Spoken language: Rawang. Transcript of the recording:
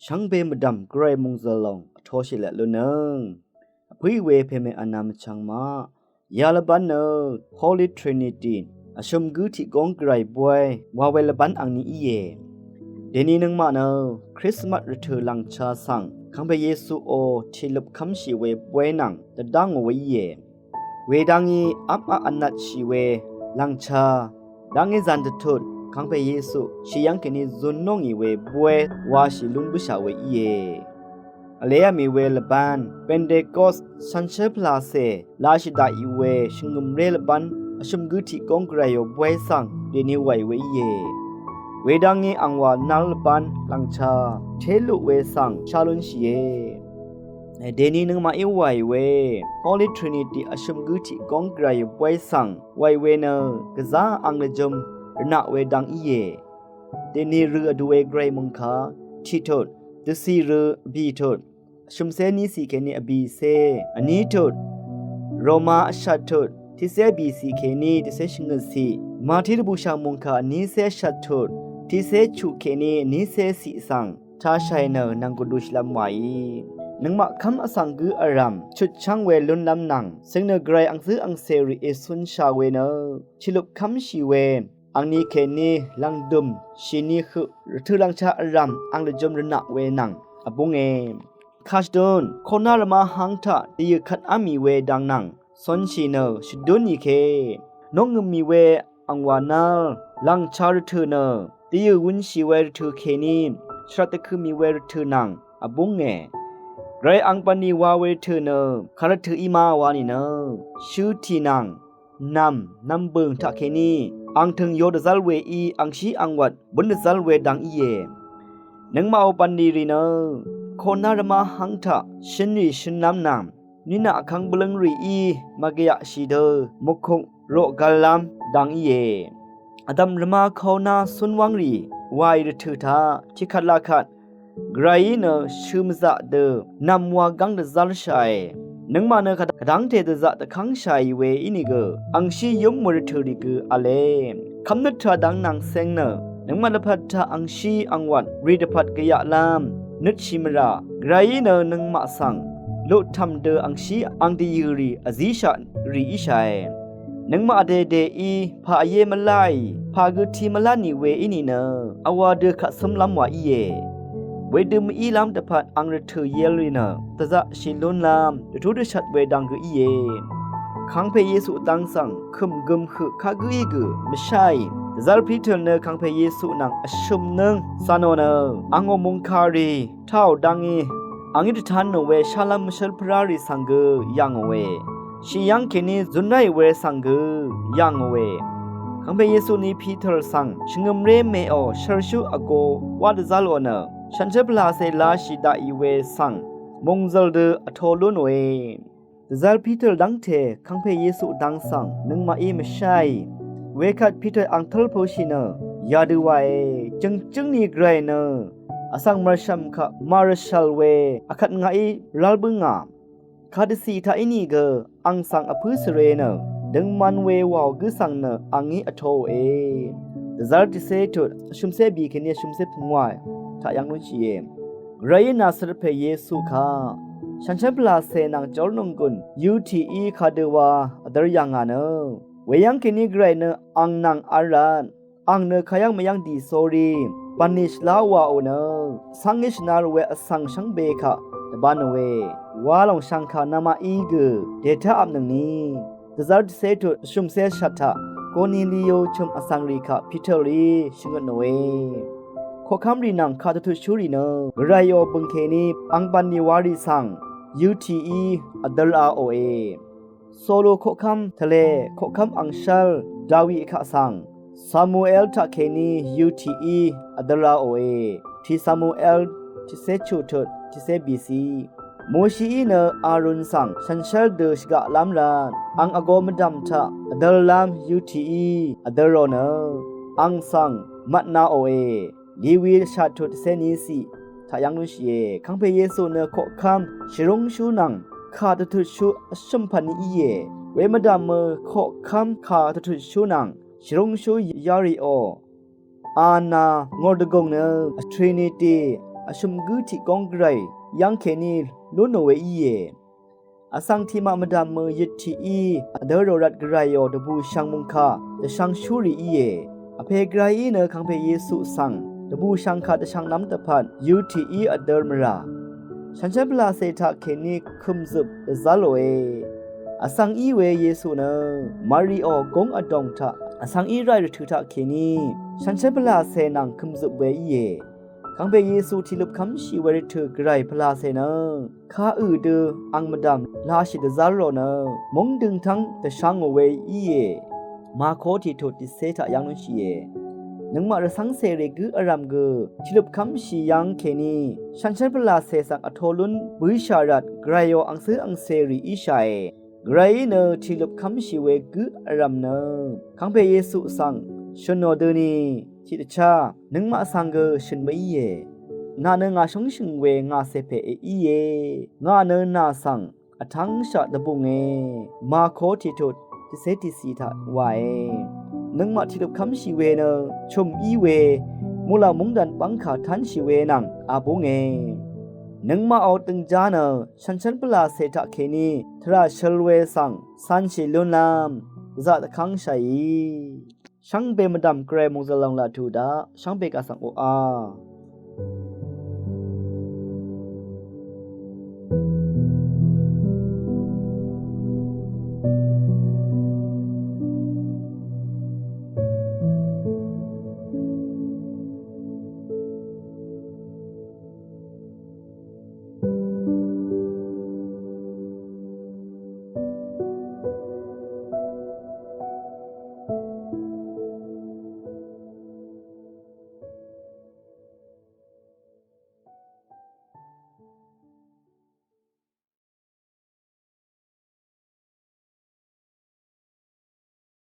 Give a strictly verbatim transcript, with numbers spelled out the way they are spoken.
Shvngbe mvdv̀m gvray mòngzø̀l lòng vtoshì let lúnøng. Vpǿ we pème vnvm vchvng maq. Yalvbán nø Holy Trinity vshø̀m gǿ tiq góng gvray bway wa we lvbán angni íe. Dèni nøngmaq nø Krismas rvtø̀ lv̀ngcha svng Kangpe Yesuò tiq løp kv́mshì we bway nvng dvdá ngò we íe. Wedv́ngí apmá vnvtshì we lv̀ngcha dv́ngí zan dvtut Kangpe Yesu shì yv́ng kèní zun nóngì we bway washì lún bǿshà we íe. Vleyá mì we lvbán Pentecost shànshér pvlàcè lashì daqì we shvngø̀mré lvbán vshø̀m gǿ tiq góng gvrayò bway svng dèni wàì we íe. Wedv́ngí angwà nál lvbán lv̀ngcha té luq we svng shá lúnshìe. Dèni nøngmaqí wàì we Holy Trinity vshø̀m gǿ tiq góng gvrayò bway svng wàì we nø gvzá ang lvjø̄m rvnaq we dang íe. Dèni rø vdu we gvray mòngkà tiqtut, dvcì rø vbìtut, vshø̀mcé nícì kèní vbìcé, vnítut, Roma vshattut, tiqcé vbìcì kèní tiqcé shvngøtcì, Mati dvbùshà mòngkà vnícé vshattut, tiqcé chuq kèní vnícé ciq svng tashàì nø nv̀ng gvdu shìlv́m wàí. Nøngmaq kv́m vsvng gǿ vrv̀m chutchv́ng we lúnlv́m nvng cøng nø gvray angzǿ angcèrì ècúnshà we nø tiq løp kv́mshì we angni kèní lv̀ngdø̀m shìní høq rvtø̀ lv̀ngcha vrv̀m ang lvjø̄m rvnaq we nvng vbúnge. Kashvdøn koná rvmá háng taq dvyø̀ kvt á mì we dang nvng cúnshì nø shvdúnì ke. Nóngø̀m mì we angwà nál lv̀ngcha rvtø̀ nø dvyø̀ wunshì we rvtø̀ kèní shvrat dvkø̄ mì we rvtø̀ nvng vbúnge. Gvray ang bv̀nlì wa we rvtø̀ nø kàrvtø̀ í má wa nìnø shøtì nvng nv̀m nv̀mbø̀ng taqkèní angtø̀ng yo dvzv́l weí angshí angwvt bǿn dvzv́l we dang íe. Nøngmaqò bv̀nlì rì nø koná rvmá háng taq shønrì shønlv́m nvng nínaq vkvng bvløng rìí màgvyaqshì dø mùkuk roq gv̄llv́m dang íe. Vdv̀m rvmá koná cúnwv́ng rì wàì rvtø̀ taq tiqkvt laqkvt gvrayí nø shø̀ mvzaq dø nv̀m wa gv́ng dvzv́lshàe. Nøngmaq nø kàdv́ngte dvzaq dvkv́ngshàì we ínìgø angshí yúm mvrvtø̀ rì gø v̄le. Kv́mnøt tvrà dang nvng ceng nø nøngmaq dvpvt taq angshí angwvt rì dvpvt gvyaqlv́m nøtshì mvrà gvrayí nø nøngmaq svng luqtv̀m dø angshí ang dvyø̀ rì vzíshaq rì íshàe. Nøngmaq vdèdèí pà vyé mvláì, pà gø ti mvlá nì we í nìnø vwā dø kaq cǿmlv́m wa íe. Wedø mvílv́m dvpvt ang rvtø̀ yelrì nø dvzaqshì lúnlv́m dvtú dvshvt we dang gø íe. Kangpe Yesu dang svng kø̀m gøm høq kagǿí gø mvsháì. Dvzv́r Piter nø Kangpe Yesu nvng vshø̀m nǿng cv̀nò nø angò mòngkàrì táò dv́ngí angí dvtan nò we shálv́m mvshǿl pvrá rì svng gø yà ngòe. Shì yv́ng kèní zun ráì we svng gø yà ngòe. Kangpe Yesu ní Piter svng shvngø̀mré mèò shørshú vgō wá dvzv́lò nø shànshér pvlàcè lashì daqì we svng mòngzø̀l dø vtō lúnòe. Dvzv́r Piter dv́ngte Kangpe Yesu dang svng nøngmaqí mvsháì. Wekvt Piter ang tv́l pø̄shì nø yadø wae, jø̀ngjǿng ni gvray nø vsvng mv̀rshv̀m kaq màrvshv̀l we vkvt ngaqí rál bǿngà. Kadvcì taq ínìgø ang svng vpǿ svre nø døngman we wàò gǿ svng nø angí vtōòe. Dvzv́r tiqcé tut vshø̀mcé bì kèní vshø̀mcé pungwà taq yv́ng lúnshìe. Gvrayí Nazaret pè Yesu kaq shànshér pvlàcè nvng jórnònggùn yøtìí kadøwa vdvr yà ngà nø weyv́ng kèní gvray nø ang nvng v̄l rvt ang nø kayv́ng mvyv́ng dì sórí bv̀nlì shvlá wàò nø cv́ngí shvnar we vsvng shvngbe kaq dvbānòe wa lòng shv̀ngkà namaqí gø dètávpnøngni. Dvzv́r tiqcé tut vshø̀mcé shvt taq Koniliu chø̀m vsvng rì kaq Piterí shvngøtnòe. Koqkv́m rì nvng kaq dvtutshú rì nø gvrayò bø̀ng kèní ang bv̀nlì wa rì svng yøtìí vdvr aòe. Solo koqkv́m tvlē koqkv́m angshv́l Dawi kaq svng Samuel taqkèní yø tiqí vdø̄lāòe. Tiq Samuel tiqcé chuqtut tiqcé bìciq. Moshií nø Arun svng shànshér dø shvgaqlv́m rvt ang vgō mvdv̀m taq vdø̄llv́m yø tiqí vdø̄lò nø ang svng mvtnāòe. Lewi shàtut tiqcé niciq taq yv́ng lúnshìe. Kàngpè Yesu nø koqkv́m shvrúngshú nvng kà dvtutshú vshø̀mpvtni íe. We mvdv̀mø koqkv́m kà dvtutshú nvng shvrúngshú yarìò. Ana ngordvgùng nø Trinity vshø̀m gǿ tiq góng gvray yv́ng kèní lúnò we íe. Vsvng tiqmaq mvdv̀mø yøt tiqí vdø̄ rò rvt gvrayò dvbùshvng mòngkà dvshvngshúrì íe. Vpè gvrayí nø kàngpè Yesu svng dvbùshvng kà dvshvnglv́m dvpvt yø tiqí vdø̄ mvrà. Shànshér pvlàcè taqkèní kø̀mzøp dvzv́lòe. Vsvng í we Yesu nø Mariò gúng vdòng taq vsvng í ráì rvtø̀ taqkèní shànshér pvlàcè nvng kø̀mzøp we íe. Kàngpè Yesu tiqløp kv́mshì we rvtø̀ gvray pvlàcè nø kà ø̀ dø ang mvdv̀m lashì dvzv́lò nø múng døngtv́ng dvshvngò we íe. Mako tiqtut tiqcé taq yv́ng lúnshìe. Nøngmaq rvcv́ng cèrì gǿ vrv̀m gø tiqløp kv́mshì yv́ng kèní shànshér pvlàcè svng vtō lún bø̀íshà rvt gvrayò angcǿ angcèrì íshàe. Gvrayí nø tiqløp kv́mshì we gǿ vrv̀m nø kàngpè Yesu svng shø̀nò døni tiqdvchá nøngmaq svng gø shø̀n mv-íe. Nà nø ngà shóngshø̀ng we ngà cèpè èíe. Ngà nø nà svng vtv́ngshaq dvbùnge. Mako tiqtut tiqcé tiqciq taq wae. Nøngmaq tiqløp kv́mshì we nø chø̀m í we muqlàng móngdàn bv́ngkà tv́nshì we nvng a búnge. Nøngmaqò døngjá nø shànshér pvlàcè taqkèní tvrà shøl we svng cv̄nshì lúnlv́m gvzaq dvkv́ngshàì. Shvngbe mvdv̀m gvray mòngzø̀l lòng laq tuq daq shvngbe kaq svng oqá.